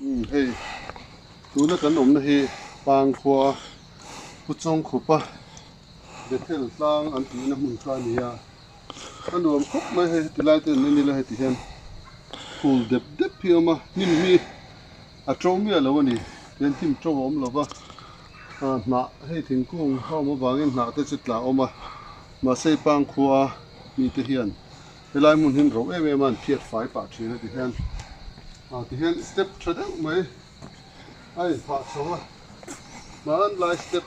Umm hei tuna kan awmna hi Pangkhua Pu Chawngkhupa Bethel tlang an tihna hmun kha a ni a, a nuam khawp mai hei heti lai te an en ila heti hian phul dep dep hi a awm a, hnim hi a to miah lo a ni, tihian hnim to a awm lo va, hnah hei thingkung a awm avangin hnah te chu tla a awm a, mahse Pangkhua mite hian Helai hmun hi an ro em em a, an phiat fai pah thin a ti hian ah ti hian step tha deuh mai a inphah chho a, hmanlai step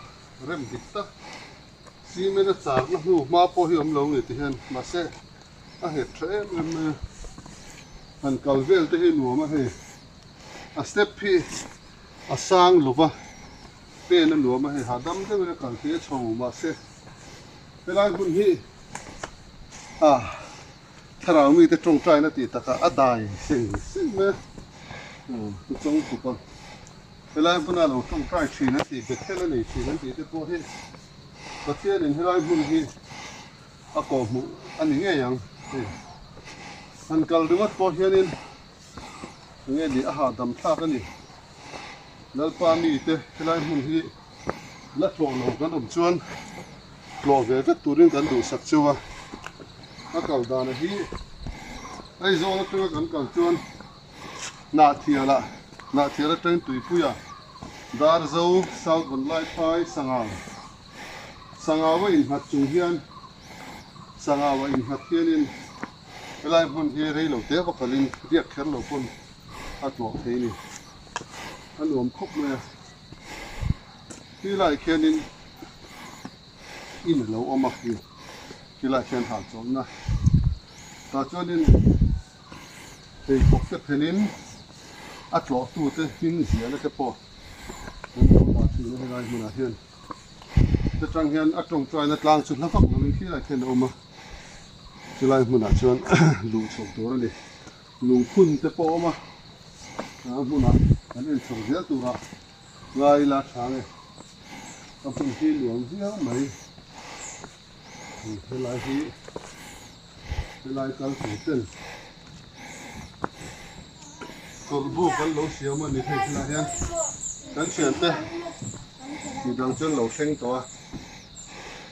rem dik tak cement a charna hnu hma pawh hi awm lo nge ti hian mahse a nghet tha em em mai a, han kal vel te hi nuam a hei a step hi a sang lo va pen a nuam a hei hahdam deuhin a kal thei a chho mahse helai hmun hi. A thlarau mite tawngtaina tih takah a dai seng seng mai a, pu Chawngkhup a helai hmuna lo tawngtai thin an tih Bethel a nei thin an tih te pawh hi Pathianin helai hmun hi a kawhhmuh a ni ngei ang hei han kal ringawt pawh hianin enge ni a hahdam thlak a ni Lalpa mite helai hmun hi la tlawh lo kan awm chuan. Tlawh ve vek turin kan duhsak cheu a, a kal dana hi Aizawl atanga kan kal chuan Hnahthialah, Hnahthial atangin Tuipuia, Darzo, South Vanlaiphai, Sangau, Sangau a innghat chung hian Sangau a innghat hianin helai hmun hi rei lo te va kalin riak kher lo pawn a tlawh thei a ni. A nuam khawp mai a. Khi lai khianin in a lo awm a khi khi lai khian hal chawlhna tah chuanin pheikhawk te phelhin a tlawh tute hming ziahna te pawh an lo dah thin a helai hmunah hian ta tang hian a tawngtaina tlang chu hla vak lovin khi lai khian a awm a chulai hmunah chuan luh chhoh tur a ni. Lungphun te pawh a awm a, a hmunah kan en chho zel turah ngai ila tha nge a hmun hi nuam viau mai helai hi helai kal tur ten chawlhbu kan lo siam a ni hei helai hian kan thian te midang chu an lo thleng tawh a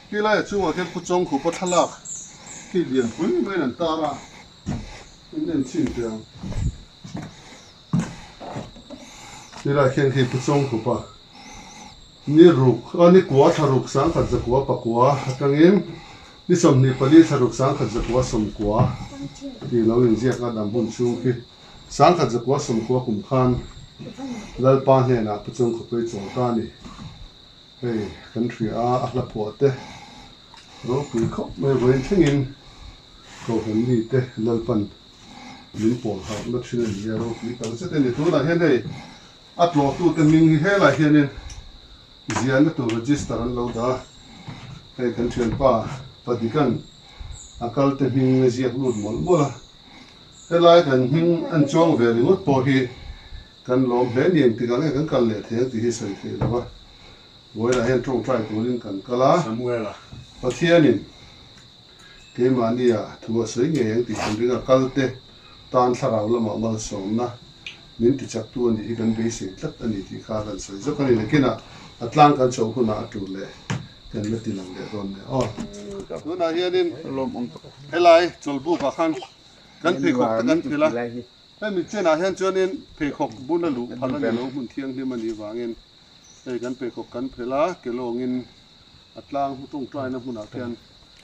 tilai a chungah khian pu Chawngkhupa thlalak khi lianpui maiin an tar a. In en chhin teh ang. Tilai khian khi Pu Chawngkhupa ni ruk a ni kua thla ruk sangkhat zakua pakua atangin ni 24 thla ruk sangkhat zakua sawmkua tih lo inziak a dam hun chhung khi sangkhat zakua sawmkua kum khan Lalpa hnenah Pu Chawngkhupa i chawl ta a ni. Hei kan hria a, a hla phuah te ropui khawp mai vawiin thlengin Kohhran mite Lalpan min pawl harhna thin a ni a, ropui tak zet a ni. Tunah hian hei a tlawhtute hming hi helaiah hianin ziahna tur register an lo dah a, hei kan thianpa Padikan a kalte hming a ziak lut mawlh mawlh a, helai kan hming an chuang ve ringawt pawh hi Kan lawm hle ni engtik ah nge kan kal leh thei ang tih hi sawi theih lo a, vawilah hian tawngtai turin kan kal a, Pathianin keimahnia thu a sawi ngei ang tih kan ring a, kal te tan thlarau lamah malsawmna min tichaktu a nih hi kan beisei tlat a ni tih kha kan sawi zawk a ni. Nakinah a tlang kan chhoh hunah a tur leh kan la ti lang leh dawn nia aw. Tunah hianin helai chawlhbukah khan kan pheikhawk te kan phil a. Hemi chenah hian chuanin pheikhawk bun a luh phal a ni lo, hmun thianghlim a nih vangin hei kan pheikhawk kan phelh a, ke lawngin a tlang hmu tawngtaina hmunah khian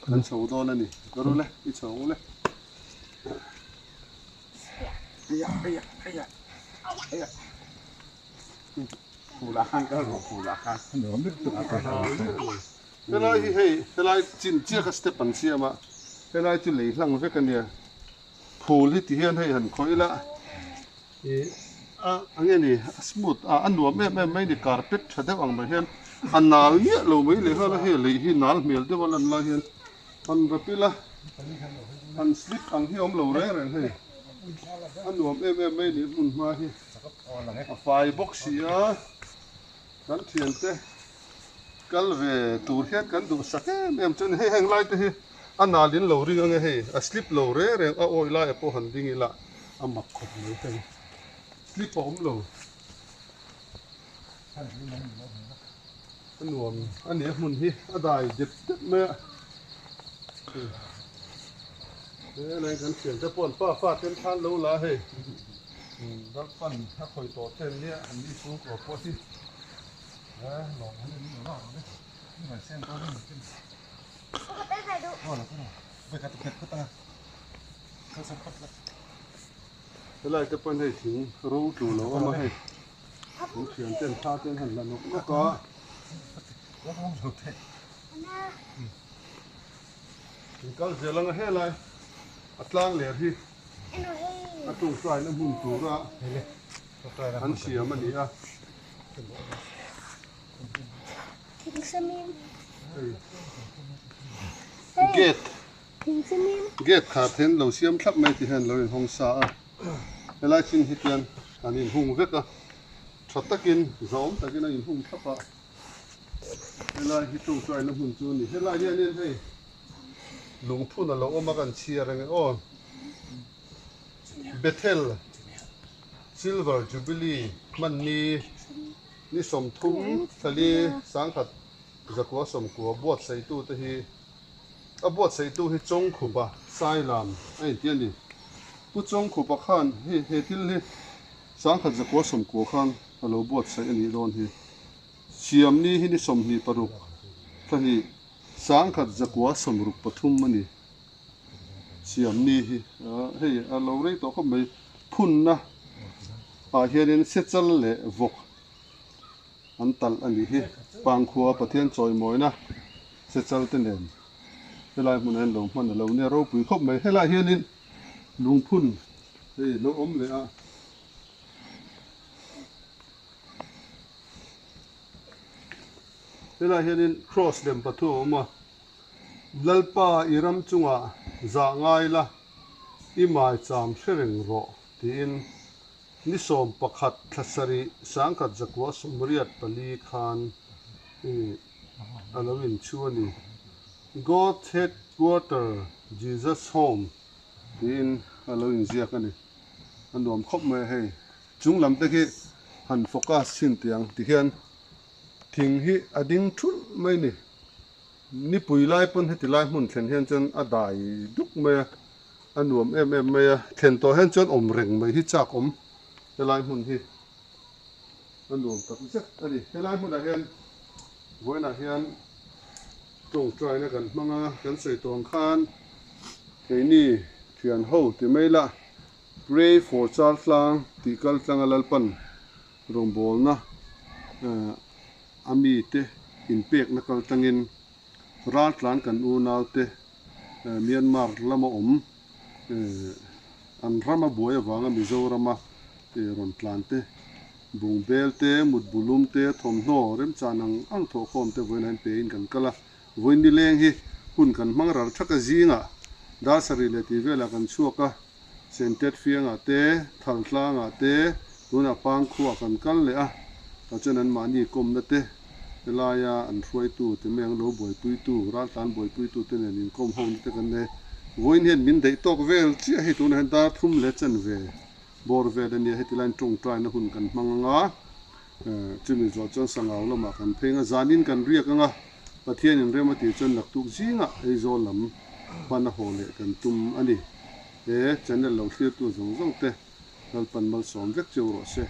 kan chho dawn a ni. Ka ru le, i chho ang le. Helai hi hei helai chin chiah kha step an siam a, helai chu lei hlang vek a nia. Phul hi ti hian hei han khawih ila ih a enge ni a smooth a a nuam em em mai ni carpet tha deuh ang mai hian a nal miah lo mai leh nghal a hei lei hi nal hmel deuh a lan lai hian han rap ila han slip ang hi a awm lo reng reng hei a nuam em em mai ni hmun hma hi a fai bawk si a kan thiante kal ve tur hian kan duhsak em em chuan hei heng lai te hi. A nal in lo ring ange hei, a slip lo reng reng a awih lai ah pawh han ding ila a mak khawp mai hei. Slip a awm lo. A nuam a ni a hmun hi a dai dep dep mai a. Helai kan thian te pawh an pa fa ten thlan lo la hei. Lalpan a khawi tawh ten nia an ni chhungkaw pawh hi. Helai te pawn hei thing ro tlu lo awm a hei an thian ten thla ten han la nawk nawk a. In kal zel anga helai a tlang ler hi a tawngtaina hmun tura an siam a ni a. Gate Gate khar then lo siam thlap mai ti hian lo inhawng sa a, helai chin hi chuan an inhung vek a, tha takin zawm takin a inhung thlap a, helai hi tawngtaina hmun chu a ni. Helai hianin hei lungphun a lo awm a kan chhiar ang e aw, Bethel Silver Jubilee hmanni ni 30 thali 1000 zakua 90 buatsaitute hi a buatsaihtu hi Chawngkhupa Sailam a inti a ni. Pu Chawngkhupa khan hei he thil hi 1090 khan a lo buatsaih a nih dawn hi. Siamni hi ni 26 thla hnih 1063 a ni. Siamni hi hei a lo rei tawh khawp mai. Phunna ah hianin sechal leh vawk an talh a nih hi. Pangkhua Pathian chawimawina sechal te nen helai hmunah hian lo hman a lo nia ropui khawp mai. Helaiah hianin lungphun hei lo awm leh a. Helaiah hianin cross lem pathum a awm a. Lalpa i ram chungah zah ngai la, i maicham hre reng rawh tiin Ni 11 thla sarih 1084 khan a lo inchhu a ni. God's Headquarter Jesus Home tiin a lo inziak a ni. A nuam khawp mai a hei. Chung lam te khi han focus chhin tih ang tihian thing hi a ding thulh mai a ni. Nipui lai pawn heti lai hmun thlen hian chuan a dai duk mai a. A nuam em em mai a, thlen tawh hian chuan awm reng mai hi chak awm helai hmun hi a nuam tak zet a ni. Helai hmunah hian vawiinah hian tawngtaina kan hmang a, kan sawi tawng khan keini thian ho ti mai la Pray for Chaltlang tih kal tlanga Lalpan rawngbawlna a mite inpekna kal tlangin raltlan kan unaute Myanmar lama awm an rama buai avanga Mizorama rawn tlan te, bungbel te, mutbulum te, thawmhnaw remchan ang ang thawhkhawm te vawiin ah pein kan kal a. Vawiin nileng hi hun kan hmang ral thak a zingah dar sarih leh tih velah kan chhuak a, Sentet fiangah te, Thaltlangah te, tunah Pangkhuah kan kal leh a, tah chuan anmahni kawmna te, helaia an hruaitu te mai ang lo buaipuitu, raltlan buaipuitu te nen inkawm ho na te kan nei. Vawiin hian min daih tawk vel chiah hei tunah hian dar thum leh chanve bawr vel a nia, heti laiin tawngtaina hun kan hmang ang a, chumi zawh chuan Sangau lamah kan phei ang a, zanin kan riak ang a, Pathianin rem a tih chuan naktuk zingah Aizawl lam pana haw leh kan tum a ni. He channel lo thlirtu zawng zawng te Lalpan malsawm vek cheu rawh se.